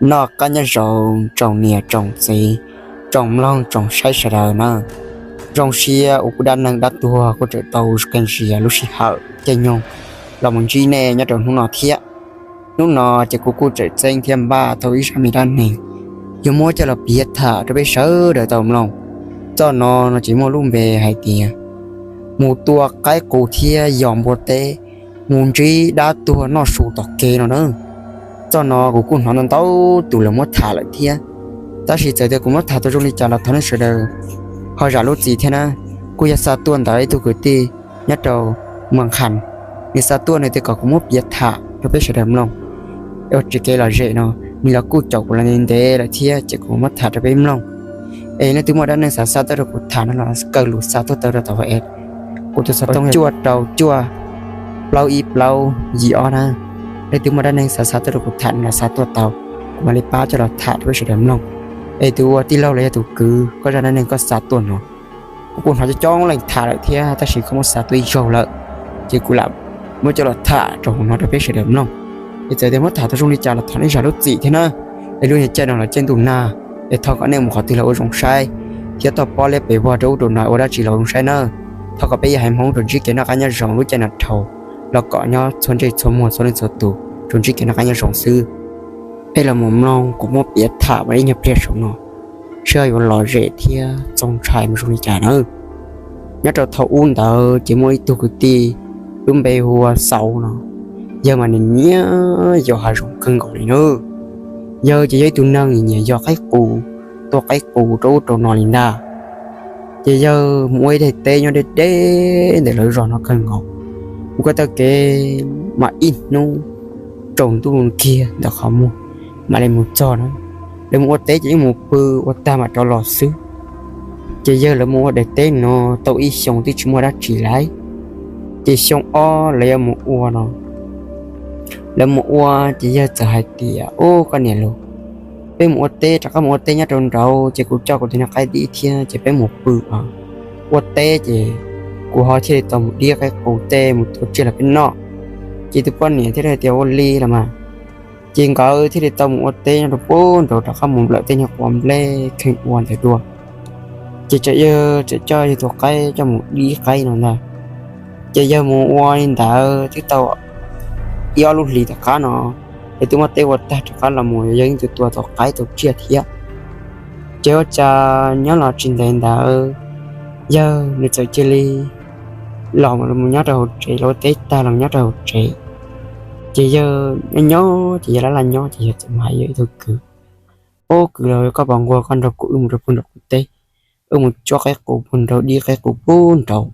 Noj qab nyob zoo tsoom niam tsoom txiv, tsoom mloog tsoom saib sawv daws na. Zoo siab uas kuv dab neeg dab tuag kuj tseem tau qee zias lub sij hawm caij nyoog los mus ntsib nej nyob rau hnub no thiab. Hnub no ces kuv kuj tseem txeeb thiab npaj tau ib zaj me dab neeg yuav muab coj los piav tham rau peb sawv daws tau mloog. Txoj no no ces muaj lub npe hais tias mus tua qaib qus thiab yos npua teb, mus ntsib dab tuag noj su tom kev no na. Txoj no kuv kuj hnov ntau ntau tus lawv muab tham lawm thiab, tab sis txawm tias kuv muab tham tau zoo li cas los thov nej sawv daws ho zam lub txim thiab na. Kuj yog xa tuaj ntawm ib tug kwv tij nyob rau Moos Khas, nws xa tuaj nws tias kom kuv muab piav tham rau peb sawv daws mloog. Ua tsis kev lom zem no, nws los kuj caum kuv los ntev ntev lawm thiab ces kuv muab tham rau peb mloog. Es leej twg muaj dab neeg xav xa tuaj rau kuv tham no los kaw lus xa tuaj tau rau tom es kuv tus xov tooj cuaj rau cuaj plaub ib plaub yim ob na. Leej twg muaj dab neeg xav xa tuaj rau kuv tham no los xa tuaj tau, kuv mam li pab coj los tham rau peb sawv daws mloog. Es tus ua tij laug los yog tus kwv koj zaj dab neeg koj xa tuaj no, kuv kuj hnov coob coob leej tham lawm thiab tab sis koj muab xa tuaj ib zaug lawm, ces kuv lam muab coj los tham rau hauv no rau peb sawv daws mloog. Es txawm tias muab tham tau zoo li cas los thov nej zam lub txim thiab na. Es lub niag caij no los caij ntuj nag, es thov kom nej mus qhov twg los ua zoo saib thiab toj pob liab pes vog rau ub rau no ua dab tsi los ua zoo saib na. Thov kom peb yog haiv Hmoob tsuas ntsib kev noj qab nyob zoo lub caij no dhau, los kom nyob txhua ntsej txhua muag txhua leej txhua tus tsuas ntsib kev noj qab nyob zoo xwb. Peb los mus mloog kuv muab piav tham ua ib nyuag pliag saum no, seb yuav lom zem thiab txaus ntshai mus zoo li cas na. Nyob rau thaum ub ntawd ces muaj ib tug kwv tij lub npe hu ua Xauv no, yawg mas nws nyiam yos hav zoov kawg nkaus li na. Yawg ces yog ib tug neeg nyiam yos qaib qus, tua qaib qus rau ub rau no li ntag. Ces yawg mus ua ib daim teb nyob deb deb ntawm lawv zos no kawg nkaus. Mus ko taw kev mas ib hnub tsaus ntuj kiag ntawm qhov muag mam li mus txog na. Lawv mus ua teb ces yeej mus pw ua tag mam rov los xwb. Ces yawg lawv mus ua daim teb no tau ib xyoo twb tsis muaj dab tsi lawm. Ces xyoo ob lawv yuav mus ua no, lawv mus ua ces yawg txawm hais tias, Ub, koj niam lauj, peb mus ua teb, rov qab mus ua teb nyob rau nraud ces kuv coj kuv tus niag qaib dib thiab ces peb mus pw os. Ua teb ces kuv ho thiaj li tau mus dib qaib qus tej mus tua tsiaj los peb noj. Ces tus poj niam thiaj li hais tias, Ua li los mas. Ces nkawd thiaj li tau mus ua teb nyob rau pem nraud, rov qab mus nplawm tej niag quav nplej kheej ua ntawd dua. Ces txawm yawg txawm coj yawg tus qaib coj mus dib qaib no ntag. Ces yawg mus ua li ntawd twb tau ib ob lub hlis tom qab no, ces twb muab teb ua tag rov qab los mus yawg yeej tua tau qaib tau tsiaj thiab. Ces ua cas nyob los tsis ntev ntawd, yawg nws txawm cia li los mus nyob rau hauv tsev, los ua teb tag los nyob rau hauv tsev. Ces yawg nyob nyob ces yawg laj laj nyob ces yawg txawm mus hais yawg ib tug kwv, Ub kwv, los koj puas nquag koj nrog kuv wb mus rau puag nraud qub teb, wb mus cuab qaib qus puag nraud, dib qaib qus puag nraud,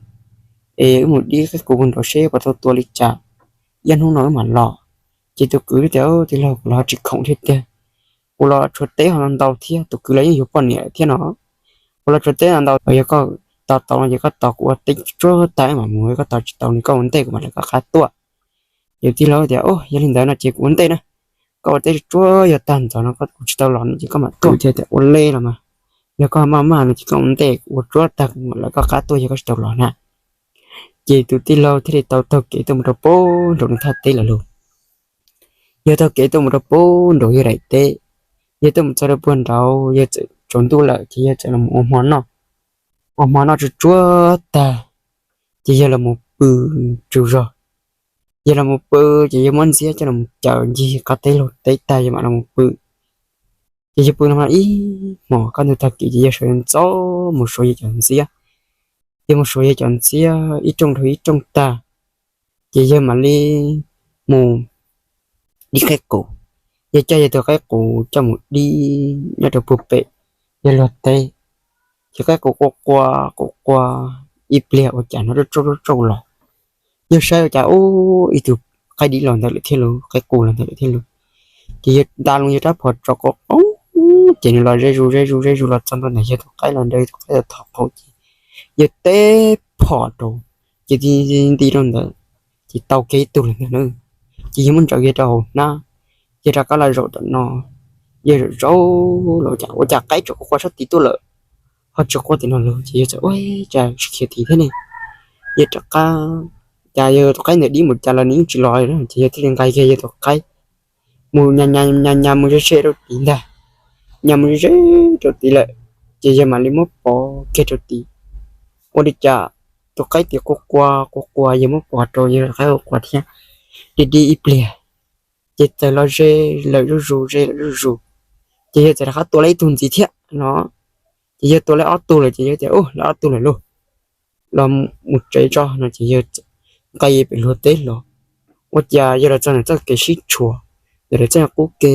es wb mus dib qaib qus puag nraud seb puas tau tua li cas, ib hnub no wb mam los. Ces tus kwv tias, Tij laug, kuv los tsis khoom thiab tiag, kuv los tshuav teb ho ntau thiab. Tus kwv los yeej yuav poj niam thiab no, Kuv los tshuav teb ntau ntau, yog koj tos tau no ces koj tos kuv ua teb tsuag tag mam mus, yog koj tos tsis tau no koj ua ntej kuv mam lawv koj qab tuaj. Ces tij laug tias, Yog li ntawd no ces kuv ua ntej na, koj ua teb tsuag yog tag ntxov no kuv tsis tau los no ces koj mam tuaj. Tias, Ua li los mas, yog koj maj maj no ces koj ua ntej, kuv ua tsuag tag kuv mam lawv koj qab tuaj yog koj tsis tau los na. Ces tus tij laug thiaj li tau taug kev tuaj mus rau puag nraud nws thaj teb lawm lauj. Yawg taug kev tuaj mus rau puag nraud yawg daim teb, yawg tuaj mus txog rau puag nraud yawg txawm tsaus ntuj lawm ces yawg txawm los ua hmo noj. Ua hmo noj tsuag tsuag tag ces yawg los mus pw tsaug zog. Yawg los mus pw ces yawg muab ntxiab coj los caws ncig qab teb laug teb tag yawg mam los mus pw. Ces yawg pw no ib hmos kaj ntug tag kis ces yawg sawv ntxov mus suav yawg cov ntxiab. Yawg mus suav yawg cov ntxiab ib rooj dhau ib rooj tag, ces yawg mam li mus dib qaib qus. Yawg coj yawg tus qaib qus coj mus dib nyob rau puag pem yawg luag teb. Ces qaib qus qua qua qua qua, ib pliag ua cas hnov tsauj tsauj tsauj los. Yawg saib ua cas ub, ib tug qaib dib los ntawd lawm thiab lauj, qaib qus los ntawd lawm thiab lauj. Ces yawg nta loo yawg rab phom tso qua qoob, ces nws los ze zus ze zus ze zus los txog ntua ntawm yawg tus qaib los nrog yawg tus qaib tau thov qhov ces yawg teb phom rau, ces nti rau ntawd, ces tau kiag ib tug lawm ntag na. Ces yawg muab ntsaws kiag rau hauv hnab, yawg rov qab los zaum tom no, yawg zaum zaum los ua cas qaib tseem qua qua sab tid tuaj lawm, ho tsis qua tim no lawm ces yawg txawm ua cas tsis khiav tid thiab ne. Yawg rov qab, cas yawg tus qaib ntawd dib mus cas los nws yeej tsis los li, ces yawg thiaj li nqa kiag yawg tus qaib mus nyas nyas nyas mus ze ze rau tid ntag, nyas mus ze ze rau tid lawm, ces yawg mam li muab pov kiag rau tid. Ua li cas tus qaib tid qua qua qua qua, yawg muab pov rau yawg rov qab qua thiab, di di ib pliag, ces txawm los ze lawm zuj zus, ze lawm zuj zus, ces yawg txawm rov qab tua lawm ib tug ntxiv thiab no, ces yawg tua lawm ob tug lawm, ces yawg tias, Ub, lawm ob tug lawm lauj, los mus tsev tso no, ces yawg nqa pem luag teb los. Ua cas yawg los txog ntawm txoj kev sib tshuam, ntawm txoj qub ke,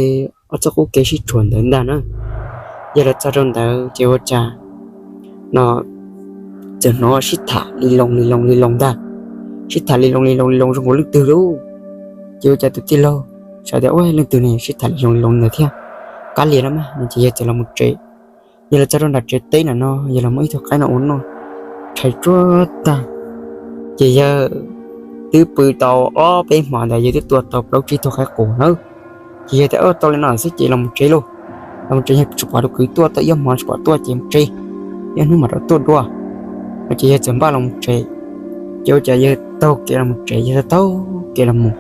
ob txoj qub ke sib tshuam ntawd ntag na. Yawg los txog rau ntawd ces ua cas no txawm hnov sib tham li loo li loo li loo ntag, sib tham li loo li loo li loo zoo nkaus leej twg lauj. Ces ua cas tus tij laug xav tias, Ua leej twg ne sib tham li loo li loo ntawd thiab, kav liam los mas no, ces yawg txawm los mus tsev. Yawg los txog rau nram tsev teb na no, yawg los muab ib tug qaib no ua noj, tshais tsuag tag, ces yawg twb pw tau ob peb hmo ntawd yawg twb tua tau plaub tsib tug qaib qus na. Ces yawg tias, Tau li no xwb ces los mus tsev lauj, los mus tsev, yawg tsis pom tus kwv tuaj, tau ib hmo tsis pom tuaj ces mus tsev, ib hnub mam rov tuaj dua no. Ces yawg txawm npaj los mus tsev. Ces ua cas yawg taug kev los mus tsev, yawg taug kev los mus,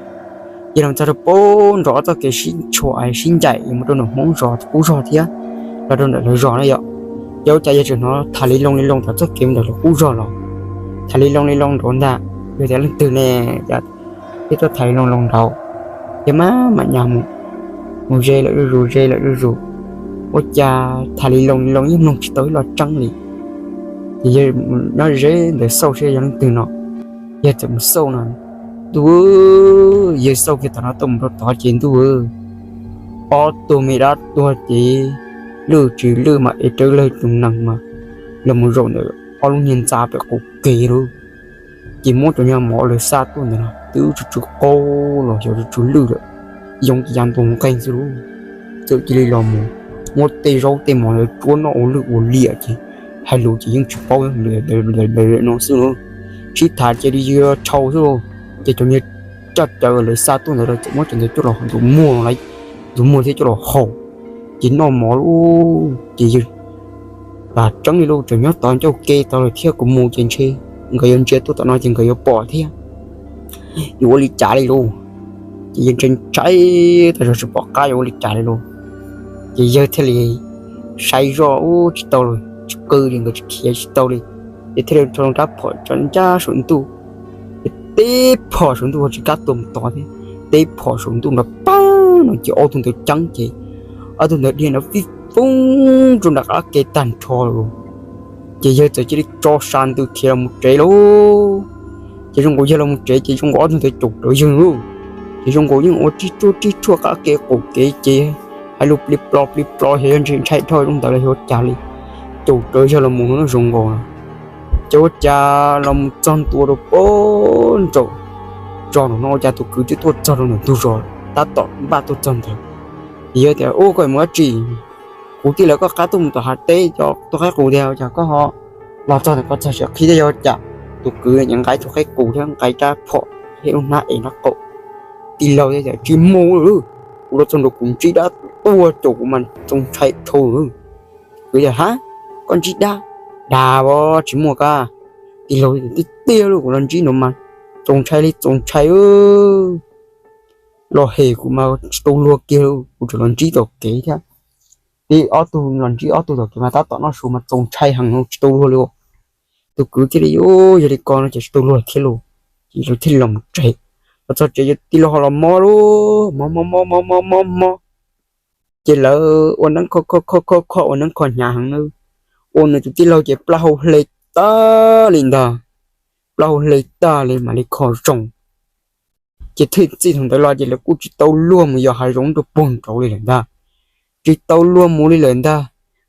yawg los txog rau pem nram ob txoj kev sib tshuam sib ncaim mus rau nram Hmoob zos qub zog thiab los rau nram lawv zos na yom. Ces ua cas yawg tseem hnov tham li loo li loo tom txoj kev ntawm lawv qub zog los, tham li loo li loo nraud ntag. Yawg tias, Leej twg ne? Ces thiaj tuaj tham li loo li loo nraud. Yawg mam mam nyas mus, mus ze lawm zuj zus, ze lawm zuj zus, ua cas tham li loo li loo yeej mloog tsis tau ib lo tseeb li. Ces yawg nyob ze ntawd xauj saib yog leej twg no. Yawg txawm mus xauj no, ntuj, yawg xauj kiag tom no tuaj mus rau tod ces ntuj, ob tug me dab tuag ces lwj tsis lwj mas ev rawv lawg tus nees mas los mus zaum ntawm ob lub niag ntxa pem qaum kev lauj. Ces muab cov niag mov lawv xa tuaj ntawd no twb tsw tsw qaug los xyov tsw tsw lwj lawm, yoo cia ntuag nqeeg xwb lauj. Txawm cia li los mus muab tej zaub tej mov ntawd tsuab noj ua lwj ua liam ces hais lus ces yeej tsis paub no xwb lauj. Sib tham ces li yawg tshau xwb lauj. Ces cov niag caj caw lawv xa tuaj ntawd los txawm muab cov ntawd coj los ntxuav muag, ntxuav muag thiab coj los haus, ces noj mov lauj. Ces yawg tseeb li lauj, tseem nyob tod ncauj ke tod lawm thiab, kuv mus ces ntshe nkawd yuav ntsia tuaj tom no ces nkawd yuav pom thiab, yuav ua li cas li lauj. Ces yawg ntshai ntshai tas zog tsis pom qab yuav ua li cas li lauj. Ces yawg thiaj li saib zoj ub tsis tau li, tsis qw li, nkawd tsis khiav tsis tau li. Yawg thiaj li rho rab phom tso ncaj saum ntuj, teb phom saum ntuj, tsis kam tua mus tod thiab, teb phom saum ntuj nrov pag no ces ob tug ntawd ceeb ces ob tug ntawd dhia nrov fij foob rau nram qab ke tag nrho lauj. Ces yawg txawm cia li tso sa ntws khiav los mus tsev lauj. Ces zoo nkaus yawg los mus tsev ces zoo nkaus ob tug ntawd caum rawv yawg lauj. Ces zoo nkaus yeej ua tsib tsuaj tsib tsuaj qab ke qaum kev ces hais lus plig plo plig plo xyov yog ntshai dhau zoo ntawd los xyov ua cas li, caum rawv yawg los mus no zoo nkaus. Ces ua cas los mus txog ntua rau pem nraum zos no ua cas tus kwv twb tuaj txog rau ntawm ntug zos tab tom npaj tuaj txog ntawd. Ces yawg tias, Ub, koj mus dab tsi? Kuv tij laug koj qab tuaj mus tom hav teb cov tua qaib qus tiag, ua cas koj ho los txog ntawm ko txog siav qhib thiab yog cas? Tus kwv ces nqa ib tug qaib qus thiab nqa rab phom thiab lub hnab es nraub qaum. Tij laug tias, Tsis mus lawm, kuv los txog nraud kuv ntsib dab tuag caum kuv mas txaus ntshai dhau lawm. Kwv tias, Ha, koj ntsib dab? Dag as, tsis muaj kab. Tij laug tias, Tiag tiag lauj, kuv los ntsib no mas txaus ntshai li txaus ntshai, los hem kuv mas tsis tau luag kiag lauj, kuv tseem los ntsib tom kev thiab. Tib ob tug los ntsib ob tug tom kev mas tab tom noj su mas txaus ntshai heev no tsis tau luag li. Tus kwv thiaj li, Yog li ko no ces tsis tau luag thiab lauj. Ces lawv thiaj li los mus tsev. Los txog tsev ces tij laug ho los mob lauj, mob mob mob mob mob mob mob. Ces lawv ua neeb kho kho kho kho kho ua neeb kho hnyav heev na, ua nws tus tij laug ces plaub hau hle tag li ntag, plaub hau hle tag li mam li kho zoo. Ces thwj txij thaum ntawd los ces lawv kuj tsis tau luag mus yos hav zoov rau puag nraud li lawm ntag, tsis tau luag mus li lawm ntag.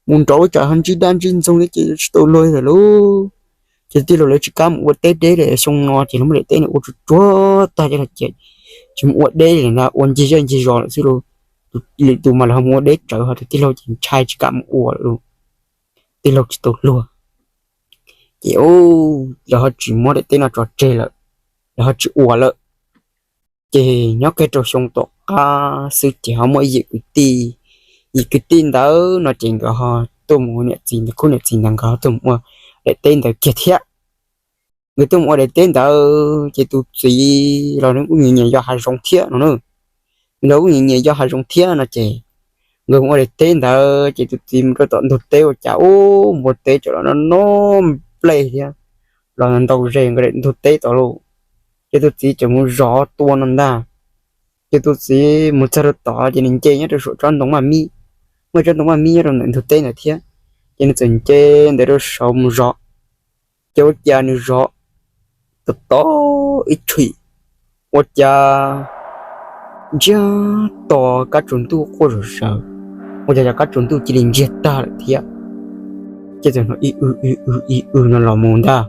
Mus nraud tsam ho ntsib dab ntsib ntxoog thiab ces tsis tau luag li lawm lauj. Ces tij laug lawv tsis kam mus ua teb deb li xyoo no ces lawv muab daim teb no ua tsuag tsuag tag coj los cia, tsis mus ua deb li lawm ntag, ua ncig zej ncig zos lawm xwb lauj. Lwm tus mas lawv ho mus ua deb tsawv, ho tus tij laug ces ntshai tsis kam mus ua lawm lauj, tij laug tsis tau luag. Ces lawv ho tsis muab daim teb no tso tseg lawm, lawv ho tsis ua lawm. Ces nyob kiag rau xyoo tom qab xwb ces ho muaj ib yim kwv tij, yim kwv tij ntawd no ces nkawd ho tuaj mus ua niam txiv ntawd, khub niam txiv ntawd nkawd ho tuaj mus ua daim teb ntawd kiag thiab. Nkawd tuaj mus ua daim teb ntawd ces tus txiv los nws kuj nyiam nyiam yos hav zoov thiab no na. nkawd kuj nyiam nyiam yos hav zoov thiab no ces nkawd mus ua daim teb ntawd ces tus txiv mus rau tom ntug teb ua cas ub npua teb tseem los no no nplej thiab los ntau ze nkawd daim ntug teb tod lauj. Ces tus txiv tseem mus zov tua no ntag. Ces tus txiv mus txog rau tod ces nws nce nyob rau saum tsob ntoo maj mib, muaj tsob ntoo maj mib nyob rau ntawm ntug teb ntawd thiab. Ces nws txawm nce ntawd rau saud mus zov. Ces ua cas nws zov tom tom ib tshim, ua cas ntsiag to kab tsaus ntuj quaj zom zaws, ua cas cov kab tsaus ntuj cia li ntsiag tag lawm thiab. Ces txawm hnov ib w ib w ib w no los mus ntag,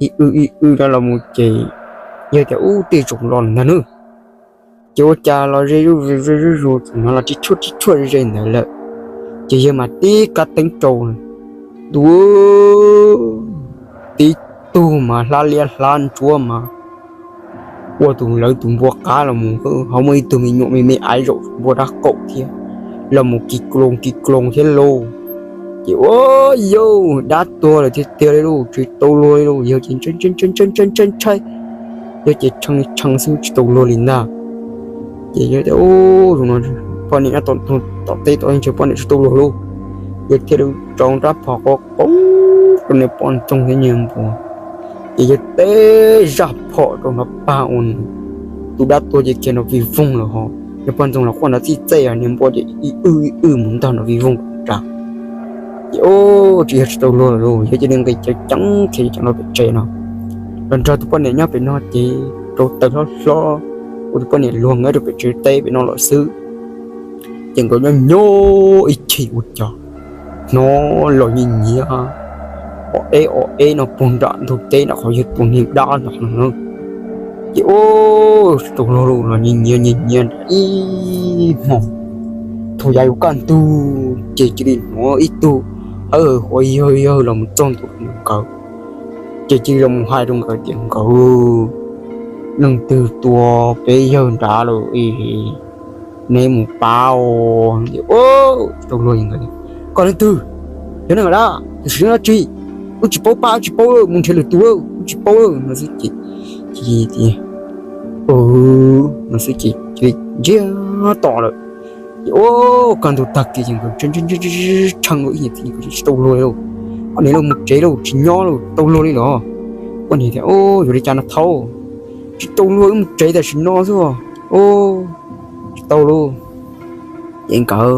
ib w ib w no los mus ces yawg tias ub tej zaum los lawm ntag nawb. Ces ua cas los ze zuj zus ze zuj zus txawm hnov los tib tshuaj tib tshuaj ze ntawd lawm. Ces yawg mas tib kab teeb rau, ntu tib tug mas hlab liab hlab ntsuab mas ua tus lawv tus npua qab los mus, ho muaj ib tug me nyuam me me aiv zaum npua dab qaum thiab, los mus kis kloos kis kloos thiab lauj. Ces ua yawg dab tuag lawm tiag tiag li lauj, tsis tau luag li lauj, yawg ces ntshai ntshai ntshai ntshai ntshai, yawg ces tshee tshee xwb tsis tau luag li ntag. Ces yawg tias ub, zaum no poj niam nyob tom teb tod ntshe poj niam tsis tau luag lauj. Yawg thiaj li tso rab phom qo qoob rau niag poj ntxoog thiab niag npua. Ces yawg teb zaj phom rau nrov pag ua tus dab tuag ces khiav nrov vij voog lawm ho, niag poj ntxoog los quaj nrov txij txej, niag npua ces ib w ib w mus ntog nrov vij voog rau nram. Ces ub, tsis yog tsis tau luag lawm lauj, yawg cia li nqis ceev ceev khiav ceev los pem tsev no, los nrog tus poj niam nyob pem no ces rau taws hlob hlob, ua tus poj niam luag nqa rau pem tsev teb pem no lawm xwb. Ces nkawd nyob nyob ib chim ua cas hnov los nyias nyiav o eb o eb no puag nram ntug teb nram qhov yawg tua niag dab ntawd no. Ces ub, tsis tau luag lauj, los nyias nyiav nyias nyiav nram ib hmos, thaum yav yuav kaj ntug ces cia li hnov ib tug hawb hawb huav yawg yawg los mus txog ntua rau nkawd. Ces cia li los mus hais rau nkawd tias nkawd, leej twg tua peb yawg nrad lawm es neb mus pab os. Tsis tau luag li nkawd, koj leej twg, yog neeg dab, tus siv dab tsi, wb tsis paub pab wb tsis paub lawm, mus nrhiav lwm tus lawm wb tsis paub lawm no xwb ces, ces tias no xwb ces cia li ntsiag to lawm. Ces ua kaj ntug tag kis ces nkawd tshee ua ib yam txiv nkawd tsis tau luag li lauj. Koj niam lauj, mus tsev lauj, tsis nyob lauj, tau luag li los? Poj niam tias, yuav li cas no thaub, tsis tau luag, wb mus tsev tam sim no xwb os. Tsis tau lauj. Ces nkawd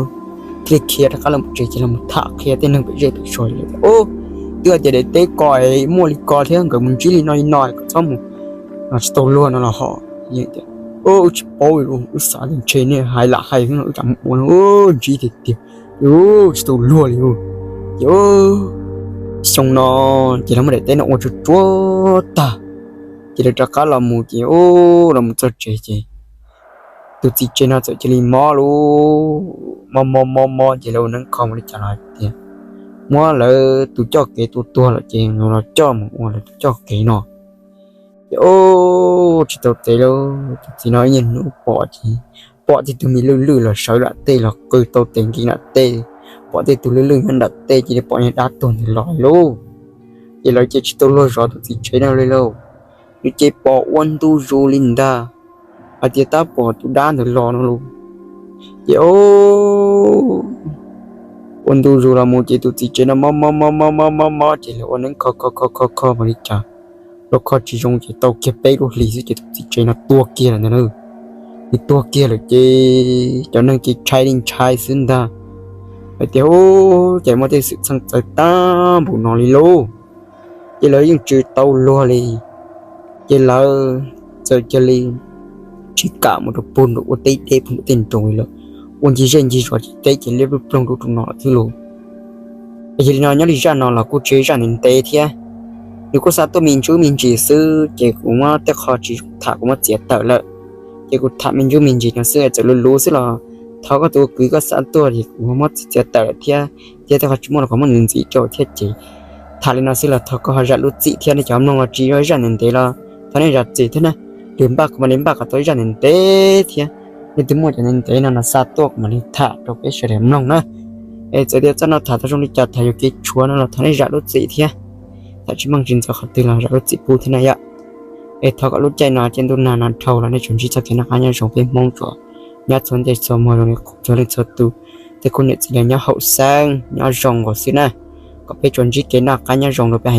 thiaj li khiav rov qab los tsev ces los tham qhia tej neeg pem zej pem zos tias, twb hais tias daim teb ko muaj li ko thiab, nkawd mus ntsib li no li no, kom txhob mus, tsis tau luag no los ho. Wb tsis paub li lauj, wb xav tias ntshe nej hais lam hais xwb no, wb cas mus ua no ntsib tiag tiag, tsis tau luag li lauj. Ces xyoo no ces lawv muab daim teb no ua tsuag tsuag tag, ces lawv rov qab los mus ces los mus txog tsev ces tus txiv tsev no txawm cia li mob lauj, mob mob mob mob ces lawv ua neeb kho mus li cas los hais tias muab lawv tus coj kev tua tuag lawm ces los coj mus ua lawv tus coj kev no. Ces tsis tau tev lauj, tus txiv no ib nyuag hnub pom ces pom tej tug me lwj lwj los sawv nram tej los qw tau tes nkim nram tej, pom tej tug lwj lwj nyob nram tej cia li pom niag dab tuag ntawd los lauj. Ces lawv ces tsis tau luag zov tus txiv tsev no li lauj. Nws ces pom ua ntu zus li ntag, hais tias tab pom tus dab ntawd los no lauj. Ces ua ntu zus los mus ces tus txiv tsev no mob mob mob mob mob mob mob ces lawv ua neeb kho kho kho kho kho mus li cas los kho tsis zoo ces tau kiag peb lub hlis xwb ces tus txiv tsev no tuag kiag lawm ntag na. Nws tuag kiag lawm ces cov neeg ces ntshai li ntshai xwb ntag, hais tias ub, cas muaj tej xwm txheej txawv tag npaum no li lauj. Ces lawv yeej tsis tau luag li. Ces lawv txawm cia li tsis kam mus rau puag nram ua teb deb puag nram tej nroog li lawm, ua ncig zej ncig zos ces teb ces liab ploog ploog rau rau no lawm xwb lauj. Es yog li no nyob li zaj no los kuj tsis zaj ntev ntev thiab, nws kuj xa tuaj me ntsuj me ntsis xwb ces kuv muab tej qho tsis zoo tham kuv muab txiav tawm lawm. Ces kuv tham me ntsuj me ntsis no xwb txawm luv luv xwb los thov koj tus ua kwv koj xa tuaj ces kuv muab txiav tawm lawm thiab, thiab tej qho tsis muaj los kuv muab ntxiv ntxiv rau thiab ces tham li no xwb los thov koj ho zam lub txim thiab nej cov mloog los tsis zaj ntev ntev los thov nej zam txim thiab na. Lwm npaj kuv mam li npaj kom tau ib zaj ntev ntev thiab, nej twb muaj cov ntev ntev no no xa tuaj kuv mam li tham rau peb sawv daws mloog na. Es txawm tias zaj no tham tau zoo li cas tham yuam kev tshuav no los thov nej zam lub txim thiab, tham tsis meej tsis ntxaws qhov twg los zam lub txim pub thiab na yom. Es thov kom lub caij no caij ntuj nag no dhau los nej tsuas ntsib txoj kev noj qab nyob zoo peb Hmoob tsuas nyob txhua ntej txhua muag zoo li txhua leej txhua tus. Tej khub niam txiv los nyob haum xeeb nyob zoo nkaus xwb na, kom peb tsuas ntsib kev noj qab nyob zoo rau peb haiv